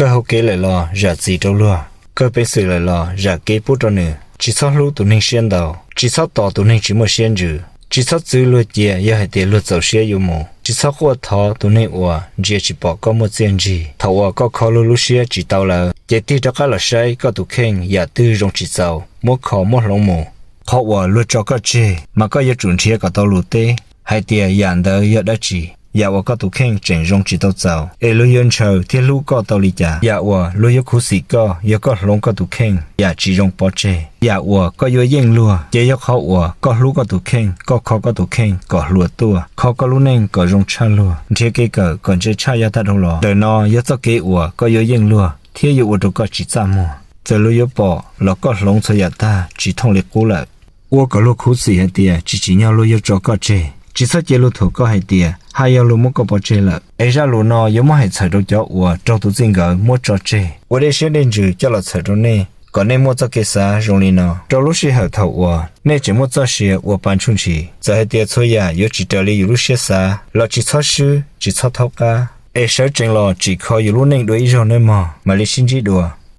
Kawg hau kev lawm los zam txim rau luag, kawg peev xwm lawm los zam kev pub rau nws. Tsis txhob hlub tus neeg siab ntau, tsis txhob tos tus neeg tsis muaj siab ntsws, tsis txhob txwv luag cia yog hais tias luag txaus siab yuav mus. Tsis txhob quaj thov tus neeg uas ntsia tsis pom koj muaj txiaj ntsig. Thaum uas koj kho luag lub siab tsis tau lawm, ces tig rov qab los saib koj tus kheej yam twg zoo tsis txaus, muab kho muab hloov mus. Qhov uas luag tso koj tseg mas koj yuav tsum nrhiav kom tau lus teb hais tias yam ntawd yog dab tsi, yam uas koj tus kheej tseem zoo tsis tau txaus, es luag yuav ntshaw thiab hlub koj tau li cas. Yam uas luag yuav khuv xim koj yog koj hloov koj tus kheej yam tsis zoo pov tseg. Yam uas koj yuav yeej luag ces yog qhov uas koj hlub koj tus kheej, koj kho koj tus kheej kom hluas tuaj, kho koj lub neej kom zoo tshaj luag, nrhiav kev kawm kom ntse tshaj yav tag dhau los. Ntawm no yog txoj kev uas koj yuav yeej luag thiab yuav ua rau koj tsis txaj muag. Txawm luag yuav pom los koj hloov txhua yam tag tsis thooj li qub lawm. Ua kom luag khuv xim hais tias tsis tsim nyog luag yuav tso koj tseg. Tsis txhob cia luag thuam koj hais tias haj yog luag muab koj pov tseg lawm. Es zaj lus no yuav muab hais txhawm rau cov uas raug tus txij nkawm muab tso tseg. Ua dej siab dej ntsws coj los txhawm rau nej kom nej muaj txoj kev xav zoo li no rau lub sij hawm thaum uas nej tseem muaj txoj sia ua pa ntsuj ntshis. Txawm hais tias txhua yam yuav tsis raws li yus lub siab xav los tsis txhob swb tsis txhob thaub qab, es sawv tsees los tsim kho yus lub neej dua ib zaug nawb mog, mam li sib ntsib dua.